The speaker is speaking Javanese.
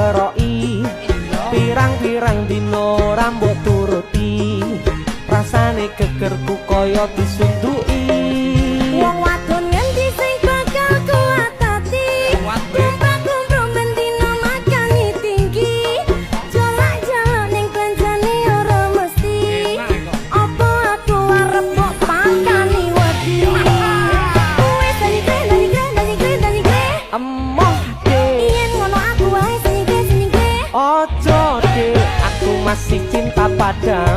keroki. Pirang-pirang dino rambut turuti. Rasane gegerku kaya disunduki. Wong wadon ngendi sing bakal kuat ati? Kumpak-kumprung bendina makani tinggi. Jolak-jolok ning belanjane ora mesti. Apa aku arep mbok pakani wedi? Wis nyingkre nyingkre nyingkre nyingkre. Emoh, Dek. Yen ngono aku wae sing nyingkre sing nyingkre. Ojo, Dek, aku masih cinta padamu.